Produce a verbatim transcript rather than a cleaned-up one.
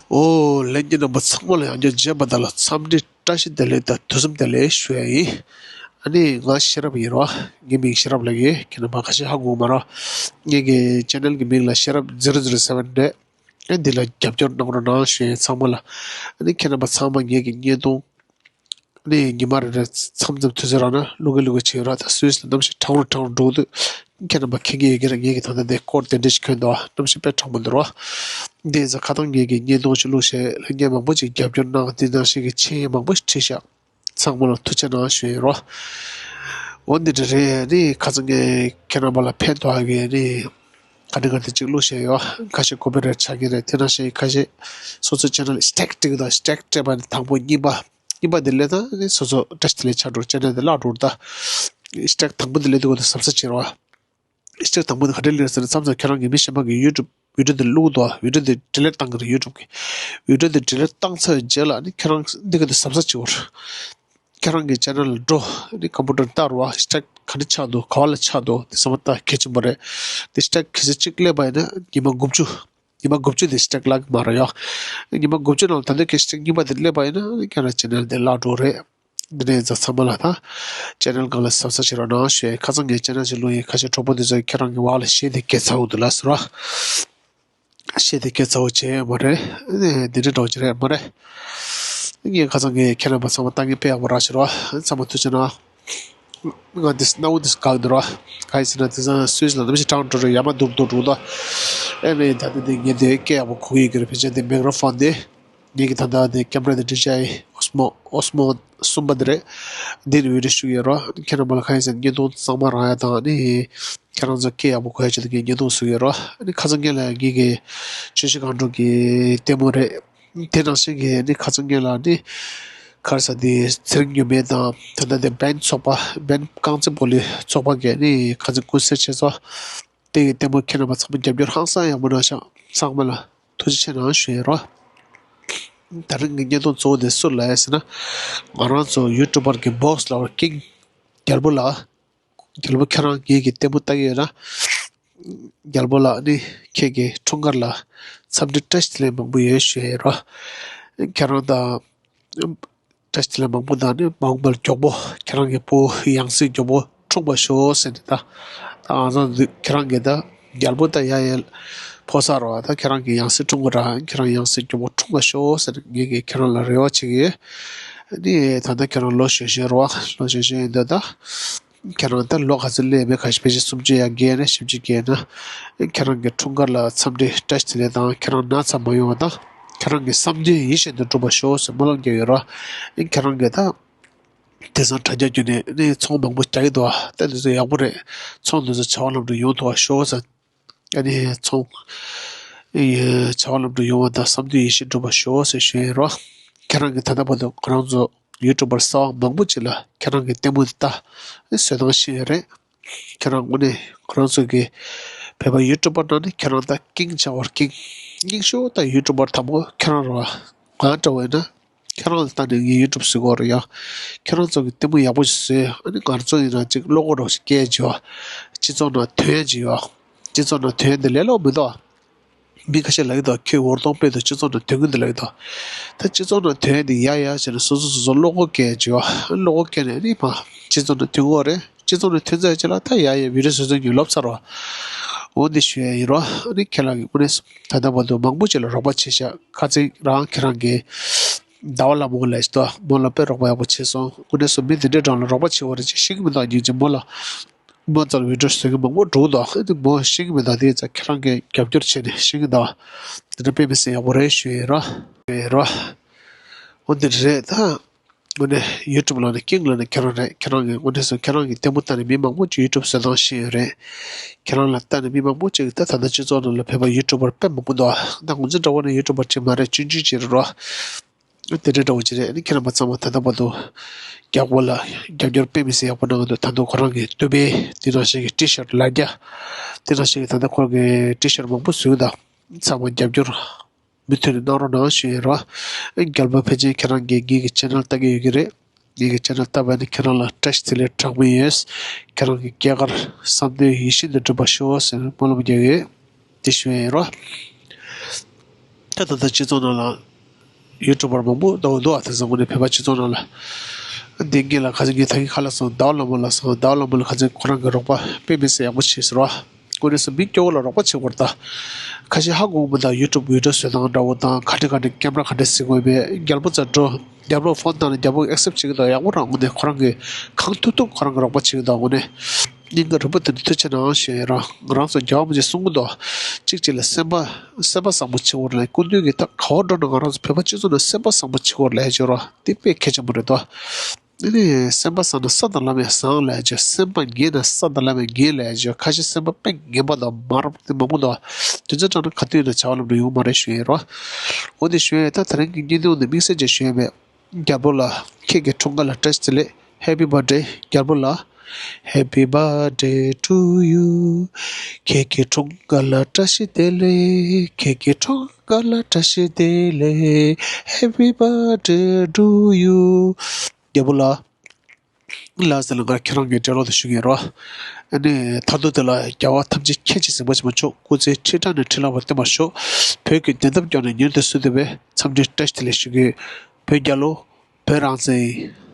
ཨོ། ལྷན་རྒྱས་རྣམ་པ་ཚང་མ་ལ་ཡང་བསྐྱར་མཇལ་བ་དང་ལ་འཚམས་འདྲི་བཀྲ་ཤིས་བདེ་ལེགས་དང་ཐུགས་བསམ་བདེ་ལེགས་ཞུ་ཡ་ཡིན། ཨ་ནི་ང་ཤེས་རབ་ཡིན་རོ། ངའི་མིང་ཤེས་རབ་ལབ་ཡོད། ཁྱེད་རྣམ་པ་ཁ་ཤས་ཧ་གོ་མ་རོ། ངའི་གི་ཅེ་ནལ་གི་མིང་ལ་ཤེས་རབ་zero zero seven རེད། ཨ་འདི་ལ་རྒྱབ་སྐྱོར་གནང་རོགས་གནང་ཞུ་ཡ་ཡིན་ཚང་མ་ལ། ཨ་ནི་ཁྱེད་རྣམ་པ་ཚང་མ་ངའི་གི་བརྙན་ཐུང་ནི་ཉི་མ་རེ་རེ་མཚམས་མཚམས་དུས་ཚོད་རག་ན་བླུག་གི་བླུག་གི་བྱེད་ཡོད་ར། ད་སུད་སི་ལ་གནམ་གཤིས་གྲང་རུ་གྲང་རུ་འགྲོ་གི་འདུག་ཁྱེད་རྣམ་པ་མཁྱེན་གྱི་ཡོད་ཀྱི་རེད། ངས་ཀྱི་ད་ལྟ་འདི་སྐོར་དེ་འདྲ་ཞིག་གྱོན་འདུག་གནམ་གཤིས་དཔེ་གྲང་མོ་འདུག་ར། འདི་ཡིན་ཙང་ཁ་སང་ངས་ཀྱི་བརྙན་ཐུང་ཞིག་བླུགས་བྱས་ལྷན་རྒྱས་མང་པོ་ཅིག་རྒྱབ་སྐྱོར་གནང་། འདི་ནང་བཞིན་གྱི་མཆན་མང་པོ་ཞིག་བྲིས་ཤག་ཚང་མ་ལ་ཐུགས་རྗེ་གནང་ཞུ་ཡིན་རོ། འོ་འདི་འདྲ་རེད། ནི་ཁ་སང་ངས་ཁྱེད་རྣམ་པ་ལ་ཕན་ཐོགས་ཀྱི་ནི་ག་འདྲ་ག་འདྲ་ཅིག་བླུགས་བྱས་ཡོད། ཁ་ཤས་ཀོ་པི་རའེ་ཊི་ཆགས་ཀྱི་རེད། དེ་ནང་བཞིན་ཁ་ཤས་སོ་སོ་ཅེ་ནལ་སི་ཊེག་སྤྲད་ཀྱི་དང་། སི་ཊེག་སྤྲད་པ་ནི་དང་པོ། གཉིས་པ་གཉིས་པ་དེ་ལས་ད་ནི་སོ་སོ་བཀྲ་ཤིས་བདེ་ལེགས་ཆགས་འགྲོ། ཅེ་ནལ་དེ་བརླག་འགྲོ། ད་སི་ཊེག་དང་པོ་དེ་ལས་དེ་གོ་ད་གཟབ་གཟབ་བྱེད་རོགས། སི་ཊེག་དང་པོ་དེ་ག་འདྲ་ལས་ཟེར་ན། མཚམས་མཚམས་ཁྱེད་རང་གིས་མི་གཞན་པ་གི་ཡུ་ཊུབ་བི་ཌིའོ་དེ་བླུག་འདུག་བི་ཌིའོ་དེ་ཌི་ལིཊ་བཏང་གི་རེད། ཡུ་ཊུབ་གི་བི་ཌིའོ་དེ་ཌི་ལིཊ་བཏང་ཚར་རྗེས་ལ་ནི་ཁྱེད་རང་འདི་ག་དེ་གཟབ་གཟབ་བྱེད་དགོས། ཁྱེད་རང་གི་ཅེ་ནལ་འགྲོ། ནི་ཀམ་པུ་ཊར་ལྟ་རོགས། སི་ཊེག་ག་འདྲ་ཆགས་འདུག་ག་བ་ལ་ཆགས་འདུག་དེ་ཚང་མ་ལྟ་གལ་ཆེན་པོ་རེད། དེ་སི་ཊེག་གལ་སྲིད་གཅིག་སླེབས་པ་ཡིན་ན་ཉི་མ་དགུ་བཅུ། ཉི་མ་དགུ་བཅུ་དེ་སི་ཊེག་བརླག་གི་མ་རེད་ཡ། ཉི་མ་དགུ་བཅུ་ནང་ལ་ད་ལྟ་གི་སི་ཊེག་གཉིས་པ་དེ་སླེབས་པ་ཡིན་ན་ཁྱེད་རང་ཅེ་ནལ་དེ་བརླག་འགྲོ་རེད། འདི་ནས་ཡིན་ཙང་ཚང་མ་ལ་ད་ཅེ་ནལ་སྒང་ལ་གཟབ་གཟབ་བྱེད་རོགས་གནང་ཞུ་ཡ། ཁ་སང་ངས་ཅེ་ནལ་ཞིག་བླུགས་ཡིན། ཁ་ཤས་གྲོགས་པོ་འདི་ཚོས་ཁྱེད་རང་གི་བར་ལ་གཞས་དེ་སྐད་ཚ་བོ་འདུག་ལབ་ཟེར་རོ། གཞས་དེ་སྐད་ཚ་བོ་བྱས་ཡོད་མ་རེད། འདི་འདྲ་འདྲ་བོ་ཅིག་རེད་མ་རེད། ངས་ཁ་སང་ངས་ཁྱེད་རྣམ་པ་ཚང་མ་ལྟ་མཁན་དཔེ་ཡག་པོ་རག་ཤག་རོ། ཚང་མ་ཐུགས་རྗེ་གནང་། ང་འདི་སྣ་བོ་འདི་འགག་འདུག་ར། ག་ཡིན་ཟེར་ན་དེང་སང་སུད་སི་ལ་གནམ་གཤིས་གྲང་འགྲོ་རེད། ཡ་མ་འདུག་འདུག་འགྲོ་འདུག་ཨེ་ནས་ད་ལྟ་འདི་ངས་འདི་སྐད་ཡག་པོ་གོ་གི་ཡོད་ཀྱི་རེད། ཕལ་ཆེར་འདི་མེག་རོ་ཕོན་འདི། ངས་ཀྱི་ད་ལྟ་འདི་ཀེམ་ར་འདི་འདྲི་བྱ་ཡི་ཨོ་སི་མོ་ཨོ་སི་མོ་གསུམ་པ་འདི་རེད། འདི་ནས་བི་ཌིའོ་བླུགས་ཡོད་ར། ཁྱེད་རྣམ་པ་ལ་ག་ཡིན་ཟེར་ན་བརྙན་ཐུང་གཙང་མ་རག་ཡ་དང་ནི་ཁྱེད་རང་ཚོ་སྐད་ཡག་པོ་གོ་ཡ་ཆེད་དུ་ངས་བརྙན་ཐུང་བཟོ་གི་ཡོད་ར། ཨ་ནི་ཁ་སང་ངས་ལ་ངས་ཀྱི་ཆུ་བཞི་སྒང་དྲུག་གི་ལྟད་མོ་རེད། དེ་ནང་བཞིན་གྱི་ནི་ཁ་སང་ངས་ལ་ནི་ག་རེ་ཟེར། དེ་ཚེ་རིང་མྱུར་མེད་དང་ད་ལྟ་དེ་བན་ཚོགས་པ། བན་རྐང་རྩེད་སྤོ་ལོའི་ཚོགས་པ་གི་ནི་ཁ་སང་ཀུན་གསལ་ཆེ་ཚོ་དེ་གི་ལྟད་མོ། ཁྱེད་རྣམ་པ་ཚང་མ་རྒྱབ་སྐྱོར་ཧང་སང་ཡག་པོ་གནང་ཤག་ཚང་མ་ལ་ཐུགས་རྗེ་ཆེ་གནང་ཞུ་ཡ་རོ། ད་རིང་གི་བརྙན་ཐུང་གཙོ་བོ་དེ་སུ་ལ་ཡ་ཟེར་ན། ང་རང་ཚོ་ཡུ་ཊུབ་པར་གི་བོ་སི་ལ་བར་ཀིང་རྒྱལ་པོ་ལ། རྒྱལ་པོ་ཁྱེད་རང་ངེད་ཀྱི་ལྟད་མོ་ལྟ་གི་ཡོད་ན། རྒྱལ་པོ་ལགས་ནི་ཁྱེད་ཀྱི་འཁྲུངས་སྐར་ལ་འཚམས་འདྲི་བཀྲ་ཤིས་བདེ་ལེགས་མང་པོ་ཡོད་ཞུ་ཡས་རོ། ཁྱེད་རང་དང་བཀྲ་ཤིས་བདེ་ལེགས་མང་པོ་དང་ནི་མ་འོངས་པར་མགྱོགས་པོ་ཁྱེད་རང་གི་བུ་ཡང་སྲིད་མགྱོགས་པོ་འཁྲུངས་པར་ཤོག་ཟེར་ནས། ད་ད་ང་ཚོ་འདི་ཁྱེད་རང་གི་ད་རྒྱལ་པོ་ད་ཡ་ཡ་ཕོ་གསར་རོ། ད་ཁྱེད་རང་གི་ཡང་སྲིད་འཁྲུངས་པ་ར། ཁྱེད་རང་ཡང་སྲིད་མགྱོགས་པོ་འཁྲུངས་པར་ཤོག་ཟེར་ནས་ངེད་ཀྱིས་ཁྱེད་རང་ལ་རེ་བ་བྱེད་ཀྱི་ཡོད། ནི་ད་ལྟ་ཁྱེད་རང་ལོ་གཞོན་གཞོན་རེད་བ། ལོ་གཞོན་གཞོན་ཡིན་འདོད་ད། ཁྱེད་རང་ད་ལོ་ག་ཚོད་སླེབས་མེད། ཁ་ཤས་ཕལ་ཆེར་སུམ་ཅུ་ཡར་བརྒལ་ན་བཞི་བཅུ་བརྒལ་ན། ཁྱེད་རང་གི་འཁྲུངས་སྐར་ལ་འཚམས་འདྲི་བཀྲ་ཤིས་བདེ་ལེགས་དང་། ཁྱེད་རང་ན་ཚ་མ་ཡོང་བ་དང་། ཁྱེད་རང་གི་བསམ་དོན་ཡིད་བཞིན་དུ་འགྲུབ་པར་ཤོག་ཟེར་སྨོན་ལམ་རྒྱག་ཡོད་ར། ཁྱེད་རང་གིས་ད་དེང་སང་དྲ་རྒྱ་བརྒྱུད་ནས་ནི་ཚོང་མང་པོ་རྒྱག་གི་འདུག་ཨ། ད་འདི་ཚོ་ཡག་པོ་རེད། ཚོང་འདི་ཚོ་བྱ་བ་ལམ་འགྲོ་ཡོང་ཐུབ་པར་ཤོག་ཟེར། ཨ་ནི་ཚོང་བྱ་བ་ལམ་འགྲོ་ཡོང་བ་དང་བསམ་དོན་ཡིད་བཞིན་འགྲུབ་པར་ཤོག་ཟེར་ཞུ་ཡིན་རོ། ཁྱེད་རང་གིས་ད་ལྟ་བར་དུ་ང་རང་ཚོ་ཡུ་ཊུབ་པར་གསར་པ་མང་པོ་ཅིག་ལ་ཁྱེད་རང་གི་ལྟད་མོ་འདི་ལྟ་བཟོད་གཏོང་བྱེད་ཡོད་རེད། ཁྱེད་རང་དངོས་གནས་ང་རང་ཚོ་གི་བོད་པ་ཡུ་ཊུབ་པར་ནང་ནས་ཁྱེད་རང་ད་ཀིང་ཆགས་པར་ཀིང་། རྙིང་ཤོས་ད་ཡུ་ཊུབ་པར་དང་པོ་ཁྱེད་རང་རེད་བ། ང་འདྲ་བོ་ཡིན་ན། ཁྱེད་རང་ལ་ལྟ་ནས་ངས་ཡུ་ཊུབ་བཟོ་གི་ཡོད་རེད་ཡ། ཁྱེད་རང་ཚོ་གི་ལྟད་མོ་ཡག་པོ་ཞིག་བཟོས། ཨ་ནི་ང་ཚོ་ཡིན་ན་ཅིག་བློ་ཁོག་འདྲ་བོ་ཞིག་སྐྱེ་བྱས་བ། སྤྱི་ཚོགས་ནང་དོན་ཡོད་ཅིག་ཡོད། སྤྱི་ཚོགས་ནང་དོན་ཡོད་འདི་ལས་སླ་པོ་མི་འདུག་མི་ཁ་ཤས་ལབ་ཀྱི་འདུག་ཁྱོད་འུར་གདོང་དཔེ་འདུག་སྤྱི་ཚོགས་ནང་དོན་གྱི་འདུག་ལབ་ཀྱི་འདུག་ད་སྤྱི་ཚོགས་ནང་དོན་ཡོད་འདི་ཡ་ཡ་བྱས་ནས་སོ་སོ་སོ་སོ་བློ་ཁོག་སྐྱེ་བྱས་བ། བློ་ཁོག་སྐྱེས་ནས་ཨ་ནི་མ་སྤྱི་ཚོགས་ནང་དོན་གྱི་ཡོད་རེད། སྤྱི་ཚོགས་ནས་ཐོན་ཚར་རྗེས་ལ་ད་ཡ་ཡ་བི་ཌིའོ་བཟོ་ཚུལ་ཉུང་ལོབས་ཚར་བ། འོ་འདི་ཞུ་ཡ་ཡིན་རོ། ཨ་ནི་ཁྱེད་རང་གི་དངོས་གནས་ད་ལྟ་བར་དུ་མང་པོ་ཅིག་ལ་རོགས་པ་བྱས་ཤག་ཁ་སང་རང་ཁྱེད་རང་གི་ཟླ་བ་ལྷ་མོ་ལབ་ཅིག་འདུག་མོ་ལ་དཔེ་རོགས་པ་ཡག་པོ་བྱས་སོང་། དངོས་གནས་སུ་མི་འདི་འདྲའི་གྲས་ལ་རོགས་པ་བྱེད་དགོས་རེད་ཅེས་ཤེས་ཀྱི་མི་འདུག་སྙིང་རྗེ། མོ་ལ་མོ་རྩར་བི་ཌིའོ་བཟོ་མཁན་མང་པོ་འགྲོ་གི་འདུག་ཨ་ནི་མོ་ཤེས་ཀྱི་མི་འདུག་དེ་ཙང་ཁྱེད་རང་གིས་རྒྱབ་སྐྱོར་བྱས་ནས་ཤེས་ཀྱི་འདུག་དེ་འདྲ་དཔེ་མི་སྲིད་ཡག་པོ་རེད་ཞུ་ཡ་ཡིན་རོ། ཡིན་རོ། འོ་འདི་རེད་ད། དངོས་གནས་ཡུ་ཊུབ་ལ་ནི་ཀིང་ལ་ནི་ཁྱེད་རང་རེད། ཁྱེད་རང་གི་དངོས་གནས་སུ་ཁྱེད་རང་གི་ལྟད་མོ་ལྟ་ནས་མི་མང་པོ་ཅིག་ཡུ་ཊུབ་བཟོ་སྟངས་ཤེས་ཡོད་རེད། ཁྱེད་རང་ལ་ལྟ་ནས་མི་མང་པོ་ཅིག་ད་ད་ལྟ་སྤྱི་ཚོགས་ནང་ལ་བོད་པ་ཡུ་ཊུབ་པར་དཔེ་མང་པོ་འདུག་ད་ང་ཚོ་འདྲ་བོ་ནི་ཡུ་ཊུབ་པར་ཅིག་མ་རེད། ཆུང་ཆུང་ཅིག་རེད་རོ། དེ་འདྲ་འདྲ་བོ་ཅིག་རེད། ཨ་ནི་ཁྱེད་རྣམ་པ་ཚང་མ་ད་ལྟ་བར་དུ་རྒྱག་པོ་ལ་རྒྱབ་སྐྱོར་དཔེ་མི་སྲིད་ཡག་པོ་གནང་གི་འདུག་ད་དུང་ཁོ་རང་གི་དུ་བའི་དེ་ནང་བཞིན་གྱི་ཊི་ཤར་ཊི་ལ་རྒྱ་དེ་ནང་བཞིན་གྱི་ད་ལྟ་ཁོ་རང་གི་ཊི་ཤར་ཊི་མང་པོ་བཟོས་གི་འདུག་ཚང་མ་རྒྱབ་སྐྱོར་མུ་མཐུད་ནས་གནང་རོགས་གནང་ཞུ་ཡིན་རོ། རྒྱལ་པོ་ཕལ་ཆེར་ཁྱེད་རང་གིས་ངེད་ཀྱི་ཆེ་ནལ་ལྟ་གི་ཡོད་ཀྱི་རེད། ངེད་ཀྱི་ཆེ་ནལ་ལྟ་བ་ནི་ཁྱེད་རང་ལ་བཀྲ་ཤིས་བདེ་ལེགས་གྲངས་མེད་ཡོད། ཁྱེད་རང་གི་སྐྱེས་སྐར་བསམ་དོན་ཡིད་བཞིན་དུ་འགྲུབ་པར་ཤོག་ཟེར་སྨོན་ལམ་རྒྱག་ཡོད། དེ་ཞུ་ཡིན་རོ། ད་ད་ལྟ་སྤྱི་ཚོགས་ནང་ལ་ཡུ་ཊུབ་པར་མང་པོ་འདུག་འདུག་ཨ། དེ་ཚོ་དངོས་གནས་བོད་པ་སྤྱི་ཚོགས་ནང་ལ་འདི་ངེད་ལ་ཁ་སང་ངས་ད་གིན་ཁ་ལག་སོང་ཟླ་བ་ལྷ་མོ་ལ་སོང་། ཟླ་བ་ལྷ་མོ་ལ་ཁ་སང་ཁོ་རང་གི་རོགས་པ་དཔེ་མི་སྲིད་ཡག་པོ་བྱས་ཟེར་བ། དངོས་གནས་སུ་མི་སྐྱོ་བོ་ལ་རོགས་པ་བྱེད་དགོས་རེད་ད། ཁ་ཤས་ཧ་གོ་གི་མི་འདུག་ཡུ་ཊུབ་བི་ཌི་ཡོ་བཟོ་སྟངས་འདྲ་བོ་དང་ག་འདྲ་ག་འདྲ་ཀེམ་ར་ག་འདྲ་གཟིགས་དགོས་མེད། རྒྱལ་པོ་ཚ་འགྲོ། རྒྱལ་པོ་ཕོན་བཏང་ནས་རྒྱལ་པོ་ཨེག་སེབ་བྱེད་ཀྱི་འདུག་ཡག་པོ་རང་དངོས་གནས་ཁོ་རང་གིས་གང་ཐུབ་ཐུབ་ཁོ་རང་གིས་རོགས་པ་བྱེད་ཀྱི་འདུག་དངོས་གནས། སྙིང་གི་རུས་པ་དེ་ནས་ཐུགས་རྗེ་གནང་ཞུ་ཡ་ཡིན་ར། ང་རང་ཚོ་རྒྱལ་བ་རིན་པོ་ཆེས་གསུང་གི་འདུག་གཅིག་གཅིག་ལ་སེམས་པ་སེམས་པ་བཟང་པོ་བྱེད་དགོས་རེད་ལ། སྐུ་མདུན་གྱིས་ད་ག་བ་འགྲོ་ན་ང་རང་ཚོ་བོད་པ་སྤྱི་ཚོགས་ནང་སེམས་པ་བཟང་པོ་བྱེད་དགོས་རེད་ལབ་ཡ་ཅིག་ཡོད་ར། དེ་དཔེ་གལ་ཆེན་པོ་རེད་དོ། ཨ་ནི་སེམས་པ་བཟང་ན་ས་དང་ལམ་ཡང་བཟང་ལབ་ཡ་ཅིག་སེམས་པ་ངན་ན་ས་དང་ལམ་ཡང་ངན་ལབ་ཡ་ཅིག་ཁ་ཤས་སེམས་པ་དཔེ་ངན་པ་དང་མ་རབས་དེ་མང་པོ་འདུག་དེ་ཚོ་དྲངས་ན་ག་དུས་ཡིན་ན་བྱ་བ་ལམ་དུ་ཡོང་མ་རེད་ཞུ་ཡ་ཡིན་ར། འོ་དེ་ཞུ་ཡ་ཡིན། ད་དེ་རིང་གི་བརྙན་ཐུང་འདི་དམིགས་བསལ་ཅིག་ཞུ་ཡ་མེད། རྒྱལ་པོ་ལགས་ཁྱེད་ཀྱི་འཁྲུངས་སྐར་ལ་བཀྲ་ཤིས་བདེ་ལེགས། Happy birthday རྒྱལ་པོ་ལགས། Happy birthday to you. ཁྱེད་ཀྱི་འཁྲུངས་སྐར་ལ་བཀྲ་ཤིས་བདེ་ལེགས། ཁྱེད་ཀྱི་འཁྲུངས་སྐར་ལ་བཀྲ་ཤིས་བདེ་ལེགས། Happy birthday to you. རྒྱལ་པོ་ལགས། ལགས་ཟེར་ལ་ང་ཁྱེད་རང་གི་འབྲེལ་ལོག་དེ་ཞུ་གི་ཡིན་རོ། ཨ་ནི་མཐའ་ཐུག་དེ་ལ་རྒྱལ་བ་ཐམས་ཅད་མཁྱེན་ཅིང་གཟིགས་པ་ཆེན་པོ་མཆོག་སྐུ་ཚེ་ཁྲི་ཕྲག་ནས་ཁྲི་ལྷག་པར་བརྟན་པར་ཤོག་བོད་ཀྱི་བདེན་མཐའ་སྐྱོང་ནས་ཉིན་དུ་གསོལ་འདེབས་པའི་འཚམས་འདྲི་བཀྲ་ཤིས་བདེ་ལེགས་ཞུ་གི་ཡོད། བོད་རྒྱལ་ལོ། བོད་རང་བཙན་ཡིན།